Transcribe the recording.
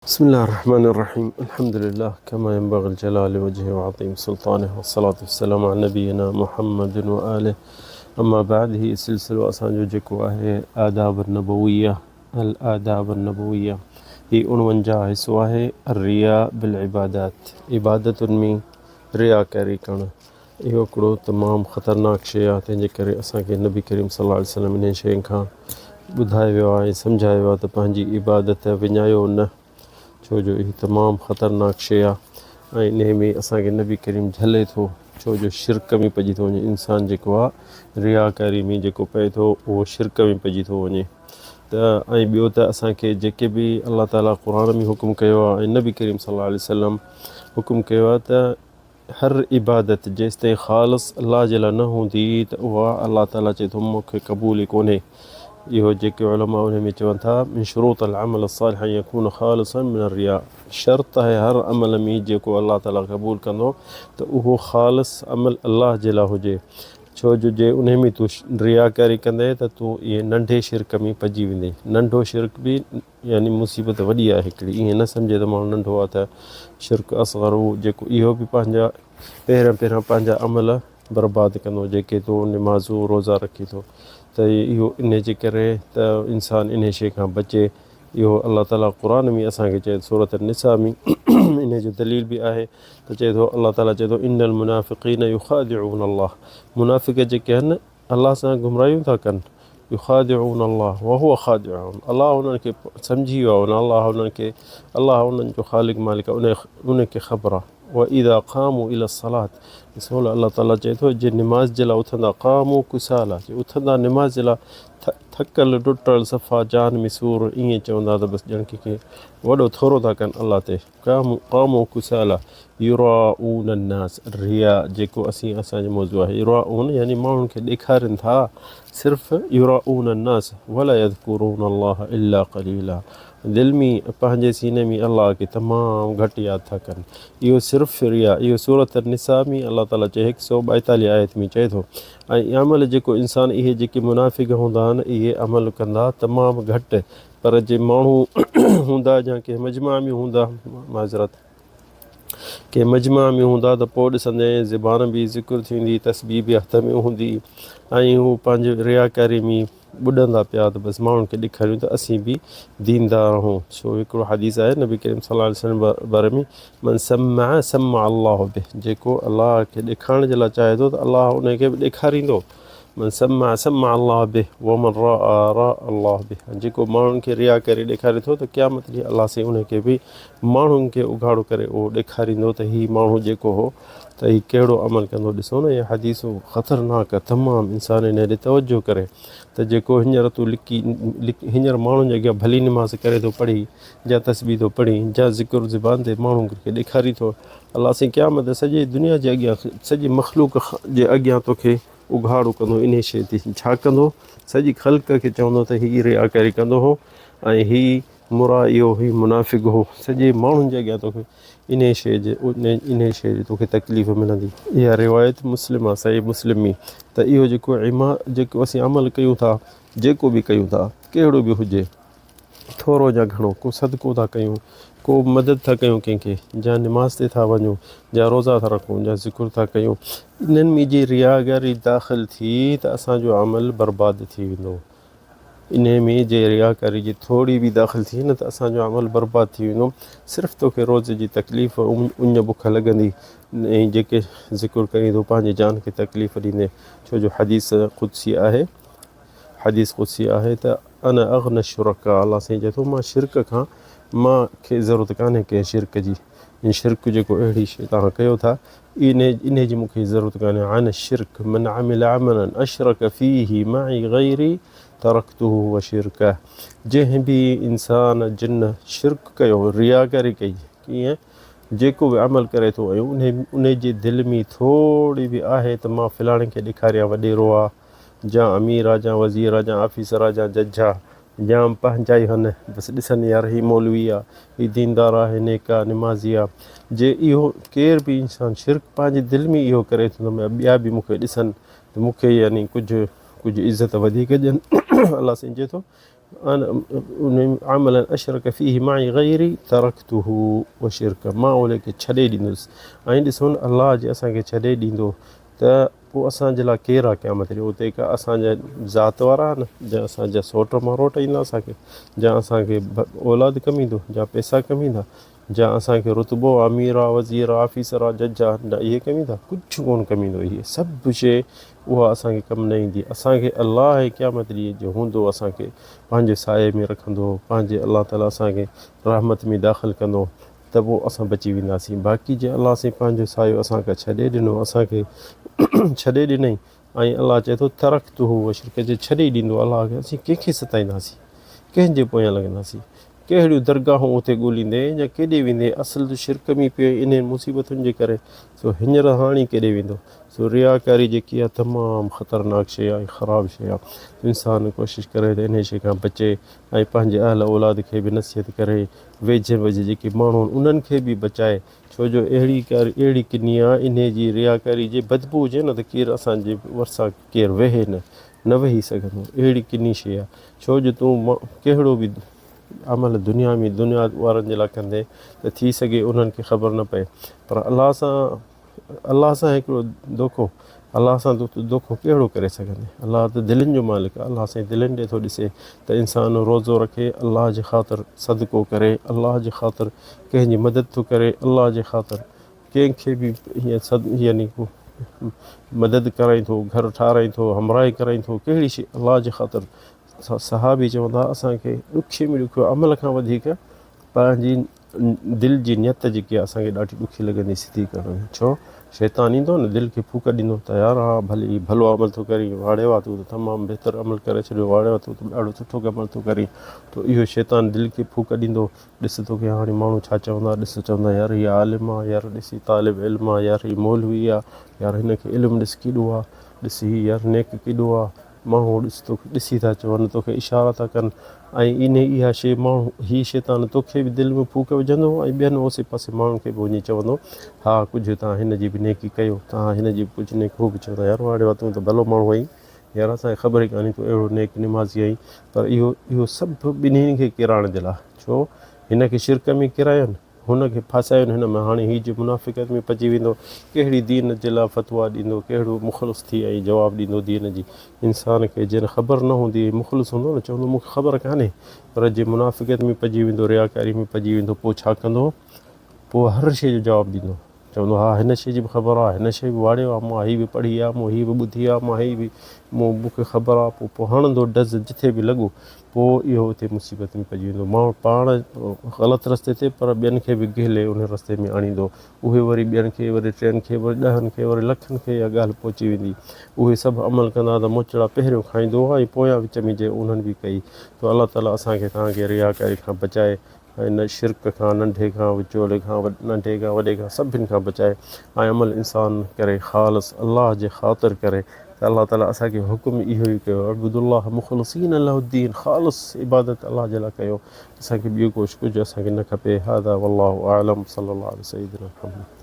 بسم الله الرحمن الرحيم الحمد لله كما ينبغي الجلال وجهه وعظيم سلطانه والصلاة والسلام على نبينا محمد وآله اما بعد هي سلسلو اسان جو جيڪو آهي آداب النبويه الآداب النبويه هي 49 حصو آهي الرياء بالعبادات عبادتن ۾ رياڪاري ڪرڻ اهو هڪڙو تمام خطرناڪ شيء آهي تنهن جي ڪري اسان کي نبي ڪريم صلي الله عليه وسلم انهن شين کان ٻڌايو ويو آهي ۽ سمجهايو ويو آهي ته پنهنجي عبادت وڃايو نه ڇو جو هي تمام خطرناڪ شيء آهي ۽ انهي ۾ اسان کي نبي ڪريم جهلي ٿو ڇو جو شرڪ ۾ پئجي ٿو وڃي انسان جيڪو آهي رياڪاري ۾ جيڪو پئي ٿو اهو شرڪ ۾ پئجي ٿو وڃي ته ۽ ٻيو ته اسان کي جيڪي به الله تعالي قرآن ۾ حڪم ڪيو آهي ۽ نبي ڪريم صلي الله عليه وسلم حڪم ڪيو آهي ته هر عبادت جيستائين خالص الله جي لاء نه هوندي ته اها الله تعالي چئي ٿو مون کي قبول ئي ڪونهي. اهو جيڪي علماء انهي ۾ چون ٿا من شروط العمل الصالح ان يڪون خالصا من الرياء شرط آهي هر عمل ۾ جيڪو الله تعالي قبول ڪندو ته اهو خالص عمل الله جي لاء هجي ڇو جو جي انهي ۾ تون رياڪاري ڪندين ته تون اهي ننڍي شرڪ ۾ پئجي ويندين ننڍو شرڪ به يعني مصيبت وڏي آهي هڪڙي ائين نه سمجهي ته ماڻهو ننڍو آهي ته شرڪ اصغر هو جيڪو اهو به پنهنجا پهريان پهريان پنهنجا عمل برباد ڪندو جيڪي تو نمازون روزا رکي ٿو ته اهو ان جي ڪري ته انسان ان شي کان بچي اهو الله تعالي قرآن ۾ اسان کي چئي سورة النساء ۾ ان جو دليل به آهي ته چئي ٿو الله تعالي چئي ٿو ان المنافقين يخادعون الله منافق جيڪي آهن الله سان گمراهيون ٿا ڪن، يخادعون الله وهو خادعهم الله انهن کي سمجهي ويو آهي الله انهن کي الله انهن جو خالق مالڪ آهي ان کي خبر آهي واذا قاموا الى الصلاه ڏسو الله تعالي چئي ٿو جي نماز جي لاء اٿندا قاموا ڪسالا جي اٿندا نماز جي لاء ٿڪل ٽٽل صفا جان ۾ سور ائين چوندا ته بس ڄڻ ڪنهن کي وڏو ٿورو ٿا ڪن الله تي قاموا ڪسالى يراءون الناس رياء جيڪو اسين اسان جو موضوع آهي يراءون يعني ماڻهن کي ڏيکارين ٿا صرف يراءون الناس ولا يذڪرون الله الا قليلا دل ۾ پنهنجي سيني ۾ الله کي تمام گهٽ ياد ٿا ڪن اهو صرف رياء اهو سورة النساء ۾ الله تعالي چئي هڪ سو ٻائيتاليهه آيت ۾ چئي ٿو ۽ عمل جيڪو انسان اهي جيڪي منافق هوندا آهن اهي عمل ڪندا تمام گهٽ پر جي ماڻهو هوندا يا ڪنهن مجمع ۾ هوندا معذرت ڪنهن مجمع ۾ هوندا ته پوء ڏسندين زبان به ذڪر ٿيندي تسبيح به هٿ ۾ هوندي ۽ هو پنهنجي رياڪاري ۾ ٻڏندا پيا ته بس ماڻهن کي ڏيکاريون ته اسين به ديندار آهون ڇو هڪڙو حديث آهي نبي ڪريم صلي الله عليه وسلم باري ۾ من سمع سمع الله به جيڪو الله کي ڏيکارڻ جي لاء چاهي ٿو ته الله ان کي به ڏيکاريندو من سمع سمع الله به ومن راء راء الله به ۽ جيڪو ماڻهن کي ريا ڪري ڏيکاري ٿو ته قيامت ڏينهن الله سائين ان کي به ماڻهن کي اگهاڙو ڪري اهو ڏيکاريندو ته هي ماڻهو جيڪو هو ته هي ڪهڙو عمل ڪندو ڏسو نه اهي حديثون خطرناڪ تمام انسان ان ڏي توجه ڪري ته جيڪو هينئر تون لڪي هينئر ماڻهن جي اڳيان ڀلي نماز ڪري ٿو پڙهي جا تسبيح ٿو پڙهي جا ذڪر زبان تي ماڻهن کي ڏيکاري ٿو الله سائين قيامت سڄي دنيا جي اڳيان سڄي مخلوق جي اڳيان توکي اگهاڙو ڪندو انهي شيء تي ڇا ڪندو؟ سڄي خلق کي چوندو ته هي رياڪاري ڪندو هو ۽ هي مرائي هو، هي منافق هو. سڄي ماڻهن جي اڳيان توکي انهي شيء جي انهي شيء جي توکي تڪليف ملندي. اها روايت مسلم آهي، صحيح مسلم ۾ ته اهو جيڪو عما جيڪو اسين عمل ڪيون ٿا، جيڪو به ڪيون ٿا، ڪهڙو به هجي، ٿورو يا گهڻو، ڪو صدقو ٿا ڪيون، ڪو مدد ٿا ڪيون ڪنهن کي، يا نماز تي ٿا وڃون، يا روزا ٿا رکون، يا ذڪر ٿا ڪيون، انهن ۾ جي رياگري داخل ٿي ته اسان جو عمل برباد ٿي ويندو. انهي ۾ جي رياڪاري جي ٿوري به داخل ٿي نه ته اسان جو عمل برباد ٿي ويندو. صرف توکي روزي جي تڪليف، اڃ بک لڳندي ۽ جيڪي ذڪر ڪرين ٿو پنهنجي جان کي تڪليف ڏيندين، ڇو جو حديث قدسي آهي. حديث قدسي آهي ته انا اغني الشرڪاء الله سائين چئي ٿو مان شرڪ کان مان کي ضرورت ڪانهي ڪنهن شرڪ جي يعني شرڪ جيڪو اهڙي شيء توهان ڪيو ٿا انهي جي مون کي ضرورت ڪانهي عن الشرڪ من عمل عملا اشرڪ فيه معي غيري ترڪته وشرڪه جنهن به انسان جن شرڪ ڪيو رياڪاري ڪئي ڪيئن جيڪو به عمل ڪري ٿو ۽ انهي جي دل ۾ ٿوري به آهي ته مان فلاڻي کي ڏيکاريان وڏيرو آ جا امير آ جا وزير آ جا آفيسر آ جا جج آ جا پنهنجا ئي هن بس ڏسن يار هي مولوي آ هي ديندار آ هي نيڪ آ نمازي آ جي اهو ڪير به انسان شرڪ پنهنجي دل ۾ اهو ڪري ٿو ته ٻيا به مونکي ڏسن ته مونکي يعني ڪجهه ڪجهه عزت وڌيڪ ڏين الله سائين چئي ٿو. عملا اشرڪ فيه معي غيري ترڪته وشرڪه مان ان کي ڇڏي ڏيندس ۽ ڏسو نه الله جي اسان کي ڇڏي ڏيندو ته پوء اسان جي لاء ڪير آ قيامت ڏينهن اتي ڪا اسان جا ذات وارا آهن جا اسان جا سوٽ مروٽ ايندا اسان کي جا اسان کي اولاد ڪم ايندو جا پئسا ڪم ايندا جا اسان کي رتبو آ امير آ وزير آ آفيسر آ جج آ نه اهي ڪم ايندا ڪجهه ڪون ڪم ايندو اهي سڀ شي اها اسان کي ڪم نه ايندي اسان کي الله ۽ قيامت ڏينهن جو هوندو اسان کي پنهنجي سائي ۾ رکندو پنهنجي الله تعالي اسان کي رحمت ۾ داخل ڪندو ته پوء اسان بچي وينداسين باقي جي الله سائين پنهنجو سايو اسان کان ڇڏي ڏنو اسان کي ڇڏي ڏنائين ۽ الله چئي ٿو ترڪته وشرڪه جي ڇڏي ڏيندو الله کي اسين ڪنهن کي ستائينداسين ڪنهن جي پويان لڳنداسين ڪهڙيون درگاهون اتي ڳوليندي يا ڪيڏي ويندي اصل ته شرڪ ۾ پيو انهن مصيبتن جي ڪري سو هينئر هاڻي ڪيڏي ويندو سو رياڪاري جيڪي آهي تمام خطرناڪ شيء آهي خراب شيء آهي انسان ڪوشش ڪري ته انهي شيء کان بچي ۽ پنهنجي اهل اولاد کي به نصيحت ڪري ويجهي ويجهي جيڪي ماڻهو آهن انهن کي به بچائي ڇو جو اهڙي اهڙي ڪني آ انهي جي رياڪاري جي بدبو هجي نه ته ڪير اسان جي ورسان ڪير ويهي نه نه ويهي سگهندو اهڙي ڪني شيء آ ڇو جو تون ڪهڙو به عمل دنيا ۾ دنيا وارن جي لاء ڪندين ته ٿي سگهي انهن کي خبر نه پئي پر الله سان الله سان هڪڙو دوکو الله سان تون دوکو ڪهڙو ڪري سگهندين الله ته دلين جو مالڪ آهي الله سائين دلين ڏي ٿو ڏسي ته انسان روزو رکي الله جي خاطر صدقو ڪري الله جي خاطر ڪنهن جي مدد ٿو ڪري الله جي خاطر ڪنهن کي به هيئن صد يعني مدد ڪرائين ٿو گهر ٺاراهين ٿو همراهي ڪرائين ٿو ڪهڙي شي الله جي خاطر صحابي چوندا اسان کي ڏکي ۾ ڏکيو عمل کان وڌيڪ پنهنجي دل جي نيت جيڪي آهي اسان کي ڏاڍي ڏکي لڳندي سڌي ڪرڻ ۾ ڇو شيطان ايندو نه دل کي ڦوڪ ڏيندو ته يار ها ڀلي ڀلو عمل ٿو ڪرين واڙي وا تون ته تمام بهتر عمل ڪري ڇڏيو واڙي وا تون ته ڏاڍو سٺو عمل ٿو ڪرين ته اهو شيطان دل کي ڦوڪ ڏيندو ڏس توکي هاڻي ماڻهو ڇا چوندا ڏس چوندا يار هي عالم آ يار ڏس هي طالب علم آ يار هي مولوي آ يار هن کي علم ڏس ڪيڏو آ ڏس هي يار نيڪ ڪيڏو آ ماڻهو ڏس توکي ڏسي ٿا چون، توکي اشارا ٿا ڪن ۽ انهي اها شيء ماڻهو هي شيطان توکي به دل ۾ ڦوڪ وجهندو ۽ ٻين اوسي پاسي ماڻهن کي به وڃي چوندو ها ڪجهه توهان هن جي به نيڪي ڪيو توهان هن جي به ڪجهه نيڪ هو به چوندا يار واڙي وا تون ته ڀلو ماڻهو آهين يار اسان کي خبر ئي ڪانهي تون اهڙو نيڪ نمازي آهين پر اهو اهو سڀ ٻنهين کي ڪيرائڻ جي لاء ڇو هن کي شرڪ ۾ ڪيرايو هن کي ڦاسايو هن ۾ هاڻي هي جو منافقت ۾ پچي ويندو ڪهڙي دين جي لاء فتويٰ ڏيندو ڪهڙو مخلص ٿي ۽ جواب ڏيندو دين جي انسان کي جنھن خبر نه هوندي ۽ مخلص هوندو نه چوندو مون کي خبر ڪانهي پر جي منافقت ۾ پئجي ويندو رياڪاري ۾ پئجي ويندو پوء ڇا ڪندو پوء هر شيء جو جواب ڏيندو چوندو ها هن شيء جي به خبر آ هن شيء به واڙيو آ مان هي به پڙهي آ مون هي به ٻڌي آ مان هي به مون مون کي خبر آ پوء پوء هڻندو ڊز جٿي به لڳو پوء اهو اتي مصيبت ۾ پئجي ويندو ماڻهو پاڻ غلط رستي تي پر ٻين کي به گهلي ان رستي ۾ آڻيندو اهي وري ٻين کي وري ٽين کي وري ڏهن کي وري لکن کي اها ڳالهه پهچي ويندي اهي سڀ عمل ڪندا ته موچڙا پهريون کائيندو ۽ پويان وچ ۾ جي انهن به ڪئي ته الله تعالي اسان کي توهان کي رياڪاري کان بچائي ۽ نه شرڪ کان، ننڍي کان، وچولي کان، ننڍي کان، وڏي کان، سڀن کان بچائي ۽ عمل انسان ڪري خالص الله جي خاطر ڪري ته الله تعالي اسان کي حڪم اهو ئي ڪيو اعبدوا الله مخلصين له الدين خالص عبادت الله جي لاء ڪيو اسان کي ٻيو ڪجهه اسان کي نه کپي هذا والله اعلم صلي الله علي سيدنا محمد.